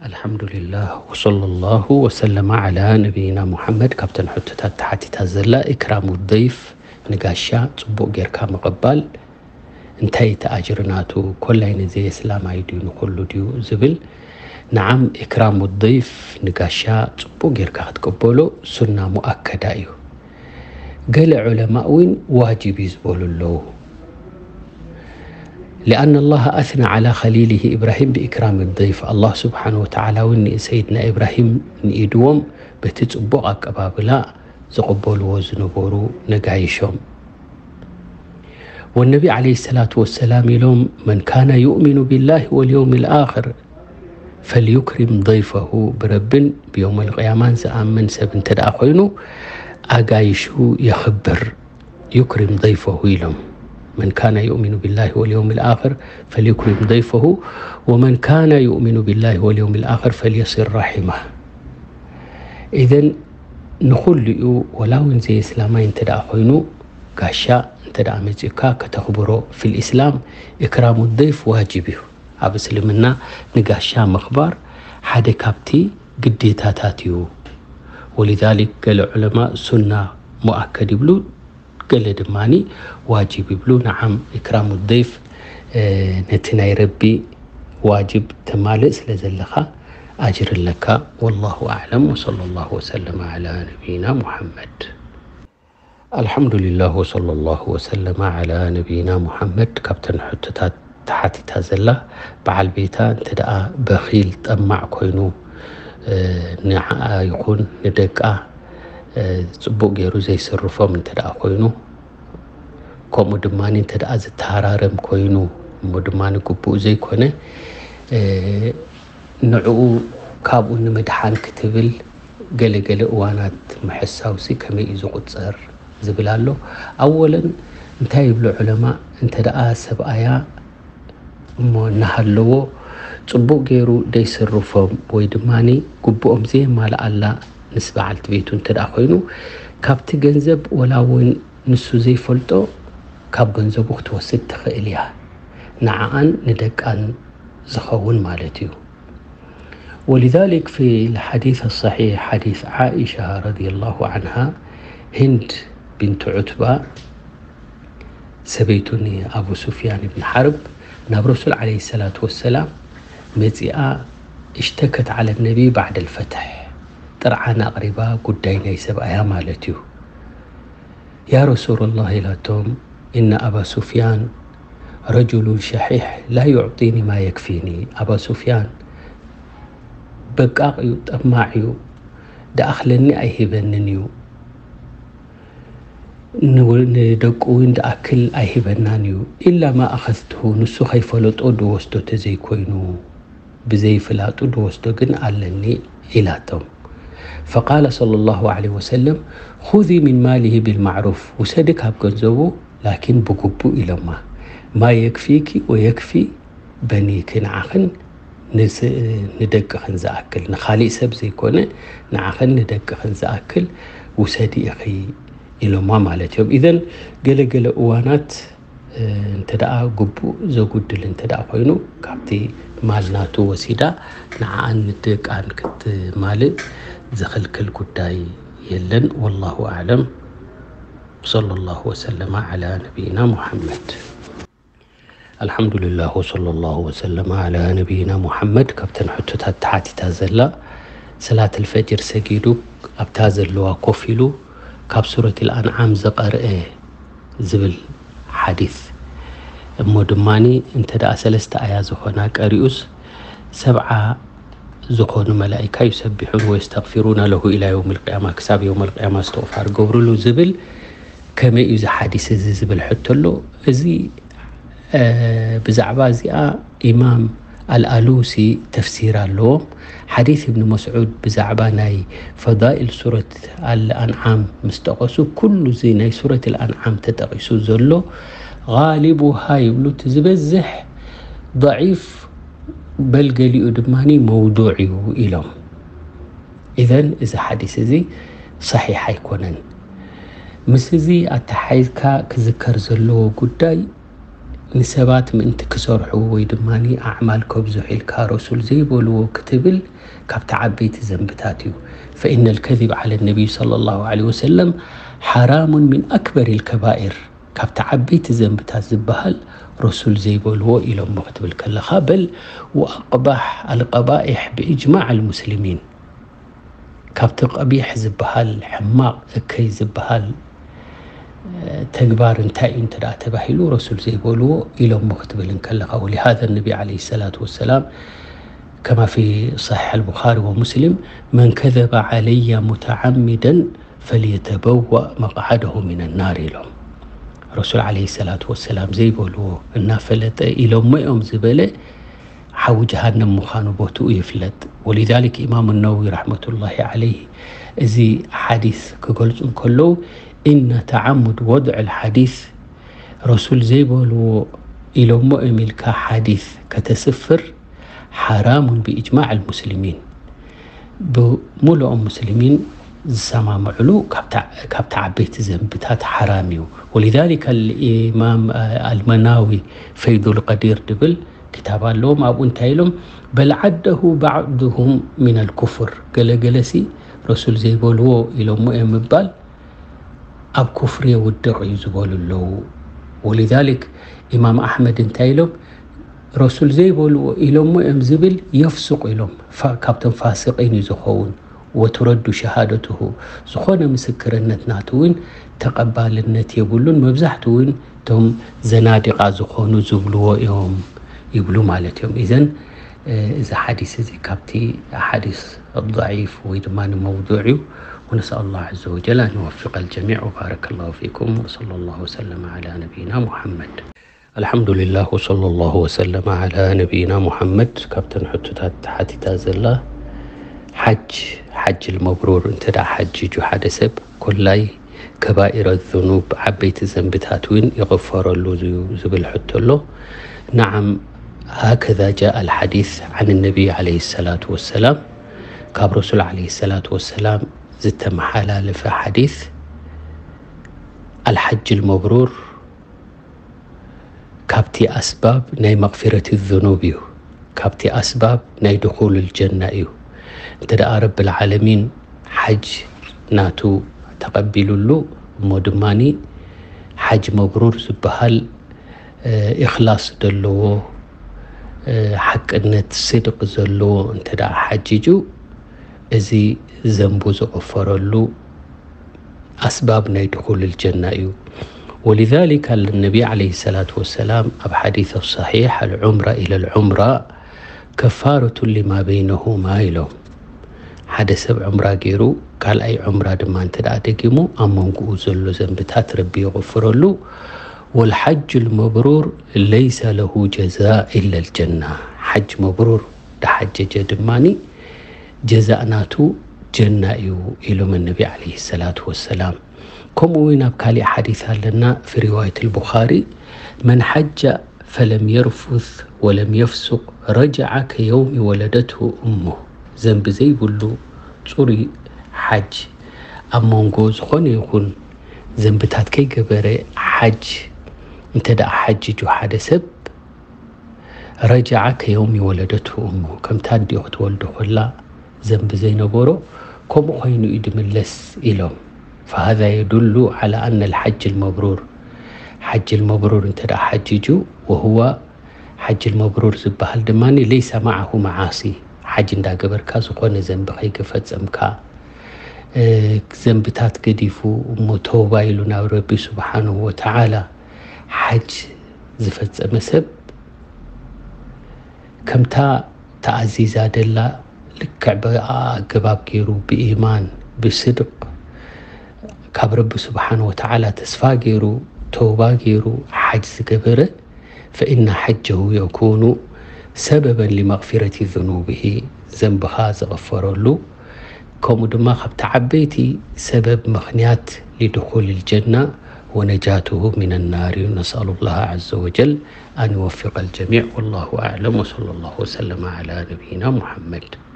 ኣልሓምዱሊላህ ወሰለላሁ ወሰለመ ዓላ ነቢይና ሙሓመድ። ካብተን ሕቶታት ተሓቲታ ዘላ፣ ኢክራሙ ደይፍ፣ ንጋሻ ጽቡቕ ጌርካ ምቕባል እንታይ እቲ ኣጅሪ ናቱ? ኮላይ ንዘየስላማይ ድዩ ንኹሉ ድዩ ዝብል? ነዓም፣ ኢክራሙ ደይፍ፣ ንጋሻ ጽቡቕ ጌርካ ክትቅበሎ ሱና ሙኣከዳ እዩ። ገለ ዑለማእ እውን ዋጅብ እዩ ዝበሉ ኣለዉ። لأن الله أثنى على خليله إبراهيم بإكرام الضيف። ኣላህ ስብሓነ ወተዓላ እውን ንሰይድና ኢብራሂም ንኢድዎም በቲ ጽቡቕ ኣቀባብላ ዝቕበልዎ ዝነበሩ ነጋይሾም። ወነቢ ዓለይሂ ሰላቱ ወሰላም ኢሎም፣ መን ካነ ዩእሚኑ ቢላሂ ወልየውሚል ኣኽር ፈልዩክሪም ደይፈሁ። ብረብን ብየውመል ቅያማን ዝኣምን ሰብ እንተ ደኣ ኮይኑ፣ ኣጋይሹ የኽብር። ዩክሪም ደይፈሁ ኢሎም። መን ካነ ዩእሚኑ ቢላሂ ወልየውሚል ኣኽር ፈልዩክሪም ደይፈሁ፣ ወመን ካነ ዩእሚኑ ቢላሂ ወልየውሚል ኣኽር ፈልየሲል ራሒማ። ኢዘን ንኹሉ እዩ፣ ወላ እውን ዘየስላማይ እንተ ደኣ ኮይኑ፣ ጋሻ እንተ ደኣ መጺኡካ ከተኽብሮ፣ ፊል ኢስላም ኢክራሙ ደይፍ ዋጅብ እዩ። ኣብ እስልምና ንጋሻ ምኽባር ሓደ ካብቲ ግዴታታት እዩ። ወሊዛሊክ ገለ ዑለማ ሱና ሙኣከድ ይብሉ፣ ገለ ድማኒ ዋጅብ ይብሉ። ነዓም፣ ኢክራሙ ደይፍ፣ እ፣ ነቲ ናይ ረቢ ዋጅብ ተማልእ ስለ ዘለኻ ኣጅሪ ኣለካ። ወላሁ ኣዕለም፣ ወሰለላሁ ወሰለመ ዓላ ነቢይና ሙሓመድ። ኣልሓምዱሊላህ ወሰለላሁ ወሰለመ ዓላ ነቢይና ሙሓመድ። ካብተን ሕቶታት ተሓቲታ ዘላ፣ በዓል ቤታ እንተ ደኣ በኺል፣ ጠማዕ ኮይኑ፣ እ፣ ንዓኣ ይኹን ንደቃ፣ እ፣ ጽቡቕ ገይሩ ዘይስርፎም እንተ ደኣ ኮይኑ፣ ከምኡ ድማ እንተ ደኣ ዝተሃራረም ኮይኑ፣ እሞ ድማ ግቡእ ዘይኮነ፣ እ፣ ንዕኡ ካብኡ ንምድሓን ክትብል ገለ ገለ እዋናት ምሕሳውሲ ከመይ እዩ ዝቑጸር ዝብል ኣሎ። ኣወለን እንታይ ይብሉ ዑለማ፣ እንተ ደኣ ሰብኣያ እሞ እናሃለዎ ጽቡቕ ገይሩ ደይስርፎም ወይ ድማ ግቡኦም ዘየማልኣላ ምስ በዓልቲ ቤቱ እንተ ደኣ ኮይኑ፣ ካብቲ ገንዘብ ወላ እውን ንሱ ዘይፈልጦ ካብ ገንዘቡ ክትወስድ ትኽእል እያ። ንዓኣን ንደቃን ዝኸውን ማለት እዩ። ولذلك في الحديث الصحيح حديث عائشة رضي الله عنها، هند بنت عتبة ሰበይቱ ንኣቡ ሱፍያን ብን ሓርብ ናብ ረሱል ዓለይሂ ሰላቱ ወሰላም መጺኣ፣ اشتكت على النبي بعد الفتح፣ ጥርዓን ኣቕሪባ ጉዳይ ናይ ሰብኣያ ማለት እዩ። ያ ረሱሉላህ ኢላቶም፣ إن أبا سفيان رجل شحيح لا يعطيني ما يكفيني። ኣባ ሱፍያን በቃቕ እዩ፣ ጠማዕ እዩ፣ ደኣኽለኒ ኣይህበንን እዩ። ንው-፣ ንደቁ እውን ደኣክል ኣይህበናን እዩ። إلا ما أخذته፣ ንሱ ከይፈለጦ ድወስዶ ተዘይኮይኑ፣ ብዘይፍላጡ ድወስዶ ግን ኣለኒ ኢላቶም። فقال صلى الله عليه وسلم خذي من ماله بالمعروف، ውሰዲ ካብ ገንዘቡ ላኪን ብግቡእ ኢሎማ። ما يكفيك ويكفي በኒኪ፣ ንዓኽን ንስ-፣ ንደቅኽን ዝኣክል፣ ንኻሊእ ሰብ ዘይኮነ ንዓኽን ንደቅኽን ዝኣክል ውሰዲ ኢኺ ኢሎማ ማለት እዮም። ኢዘን ገለገለ እዋናት፣ እ፣ እንተ ደኣ ግቡእ ዘጉድል እንተ ደኣ ኮይኑ ካብቲ ማል ናቱ ወሲዳ ንዓኣን ንደቃን ክትማልእ ዝኽልክል ጉዳይ የለን። ወላሁ ኣዕለም። ሰለላሁ ወሰለመ ዓላ ነቢይና ሙሓመድ። ኣልሓምዱሊላህ ወሰለላሁ ወሰለመ ዓላ ነቢይና ሙሓመድ። ካብተን ሕቶታት ተሓቲታ ዘላ፣ ሰላተል ፈጅር ሰጊዱ ኣብታ ዘለዋ ኮፍ ኢሉ ካብ ሱረቲል ኣንዓም ዝቐርአ ዝብል ሓዲስ እሞ ድማኒ እንተ ደኣ ሰለስተ ኣያ ዝኾና ቀሪኡስ ሰብዓ ዝኾኑ መላኢካ ዩሰቢሑን ወየስተግፊሩነ ለሁ ኢላ የውመል ቅያማ፣ ክሳብ የውመል ቅያማ እስትቕፋር ገብርሉ ዝብል ከመይ እዩ እዚ ሓዲስ እዚ ዝብል ሕቶ ኣሎ። እዚ፣ እ፣ ብዛዕባ እዚኣ ኢማም ኣልኣሉሲ ተፍሲር ኣለዎም። ሓዲስ እብኒ መስዑድ ብዛዕባ ናይ ፈዳኢል ሱረት ኣልኣንዓም ምስ ጠቐሱ፣ ኩሉ እዚ ናይ ሱረት ኣልኣንዓም ተጠቒሱ ዘሎ ጋሊቡሃ ይብሉ፣ እቲ ዝበዝሕ ደዒፍ፣ በል ገሊኡ ድማ መውዱዕ እዩ ኢሎም። ኢዘን እዚ ሓዲስ እዚ ሰሒሕ ኣይኮነን። ምስ እዚ ኣተሓሒዝካ ክዝከር ዘለዎ ጉዳይ፣ ንሰባት ምእንቲ ክሰርሑ ወይ ድማ ኣዕማል ከብዝሑ ኢልካ ረሱል ዘይበልዎ ክትብል ካብቲ ዓበይቲ ዘንብታት እዩ። فإن الكذب على النبي صلى الله عليه وسلم حرام من أكبر الكبائر። ካብቲ ዓበይቲ ዘንብታት ዝበሃል ረሱል ዘይበልዎ ኢሎሞ ክትብል ከለኻ፣ በል وأقبح القبائح بإجماع المسلمين። ካብቲ ቀቢሕ ዝበሃል፣ ሕማቕ፣ እከይ ዝበሃል ተግባር እንታይ እዩ እንተ ደኣ ተባሂሉ፣ ረሱል ዘይበልዎ ኢሎሞ ክትብል እንከለኻ፣ ولهذا النبي عليه الصلاة والسلام كما في صحيح البخاري ومسلم من كذب علي متعمدا فليتبوأ مقعده من النار ኢሎም። ረሱል ዓለይሂ ሰላቱ ወሰላም ዘይበልዎ እናፈለጠ ኢሎሞ እዮም ዝበለ፣ ሓዊ ጀሃነም ምዃኑ ቦትኡ ይፍለጥ። ولذلك ኢማም ነወዊ ረሕመቱላሂ ዓለይሂ እዚ ሓዲስ ክገልጹ እንከለዉ፣ إن تعمد وضع الحديث ረሱል ዘይበልዎ ኢሎሞ እዮም ኢልካ ሓዲስ ከተስፍር حرام بإجماع المسلمين። ብምሉኦም ሙስሊሚን ዝሰማምዕሉ ካብታ ዓበይቲ ዘንብታት ሓራም እዩ። ولذلك الإمام المناوي فيض القدير ድብል ክታብ ኣለዎም። ኣብኡ እንታይ ኢሎም? بل عده بعضهم من الكفر። ገለገለሲ ረሱል ዘይበልዎ ኢሎሞ እዮም ምባል ኣብ ኩፍሪ የውድቕ እዩ ዝበሉ ኣለዉ። ولذلك ኢማም ኣሕመድ እንታይ ኢሎም? ረሱል ዘይበልዎ ኢሎሞ እዮም ዝብል የፍሱቕ ኢሎም፣ ፋ-፣ ካብቶም ፋሲቒን እዩ ዝኸውን። وترد شهادته ዝኾነ ምስክርነት ናቱ እውን ተቐባልነት የብሉን። መብዛሕትኡ እውን እቶም ዘናዲቓ ዝኾኑ ዝብልዎ እዮም ይብሉ ማለት እዮም። ኢዘን እዚ ሓዲስ እዚ ካብቲ ሓዲስ ضعيف ወይ ድማ መውዱዕ እዩ። ونسأل الله عز وجل أن يوفق الجميع وبارك الله فيكم وصلى الله وسلم على نبينا محمد. الحمد لله وصلى الله وسلم على نبينا محمد። ካብተን ሕቶታት ሓቲታ ዘላ ሓጅ፣ ሓጅ المبرور እንተ ደኣ ሓጂጁ ሓደ ሰብ ኩላይ ከባኢረ ዙኑብ ዓበይቲ ዘንብታት እውን ይቕፈረሉ እዩ ዝብል ሕቶ ኣሎ። نعم، هكذا جاء الحديث عن النبي عليه الصلاة والسلام። ካብ ረሱል ዓለይሂ ሰላቱ ወሰላም ዝተመሓላለፈ ሓዲስ الحج المبرور ካብቲ ኣስባብ ናይ መቕፊረት ዙኑብ እዩ። ካብቲ ኣስባብ ናይ ድኹል ጀና እዩ። እንተ ደኣ ረብል ዓለሚን ሓጅ ናቱ ተቐቢሉሉ፣ እሞ ድማኒ ሓጅ መብሩር ዝበሃል፣ እ፣ ኢኽላስ ዘለዎ፣ እ፣ ሓቅነት፣ ስድቅ ዘለዎ እንተ ደኣ ሓጂጁ፣ እዚ ዘንቡ ዝቕፈረሉ ኣስባብ ናይ ድኹል ጀና እዩ። ولذلك النبي عليه الصلاة والسلام ኣብ ሓዲስ ሰሒሕ العمرة إلى العمرة كفارة لما بينهما ኢሎም። ሓደ ሰብ ዑምራ ገይሩ ካልኣይ ዑምራ ድማ እንተ ደኣ ደጊሙ ኣብ መንጎኡ ዘሎ ዘንብታት ረቢ ይቕፍረሉ። والحج المبرور ليس له جزاء إلا الجنة። ሓጅ መብሩር ደሓጀጀ ድማኒ ጀዛእ ናቱ ጀና እዩ ኢሎም ነቢ ዓለይሂ ሰላቱ ወሰላም። ከምኡ እውን ኣብ ካሊእ ሓዲስ ኣለና፣ في رواية البخاري من حج فلم يرفث ولم يفسق رجع كيوم ولدته أمه። ዘንቢ ዘይብሉ ጽሩይ ሓጅ፣ ኣብ መንጎ ዝኾነ ይኹን ዘንብታት ከይገበረ ሓጅ እንተ ደኣ ሓጂጁ ሓደ ሰብ፣ رجع كيوم ولدته أمه፣ ከምታ ኣዲኡ ክትወልዶ ከላ ዘንቢ ዘይነበሮ ከምኡ ኮይኑ እዩ ድምለስ ኢሎም። فهذا يدل على أن الحج المبرور፣ ሓጅ المبرور እንተ ደኣ ሓጂጁ، وهو ሓጅ المبرور ዝበሃል ድማ ليس معه معاصي، ሓጅ እንዳገበርካ ዝኾነ ዘንቢ ከይገፈጸምካ፣ እ፣ ዘንብታት ገዲፉ እሞ ተውባ ኢሉ ናብ ረቢ ስብሓንሁ ወተዓላ ሓጅ ዝፈጸመ ሰብ፣ ከምታ ተኣዚዛ ደላ ልክዕ ብኣ ኣገባብ ገይሩ ብኢማን ብስድቅ ካብ ረቢ ስብሓን ወተዓላ ተስፋ ገይሩ ተውባ ገይሩ ሓጅ ዝገበረ፣ فإن حجه يكون سببا لمغفرة ذنوبه፣ ዘንብኻ ዝቕፈረሉ፣ ከምኡ ድማ ካብቲ ዓበይቲ ሰበብ ምኽንያት لدخول الجنة ونجاته من النار እዩ። نسأل الله عز وجل أن يوفق الجميع. والله أعلم، وصلى الله وسلم على نبينا محمد.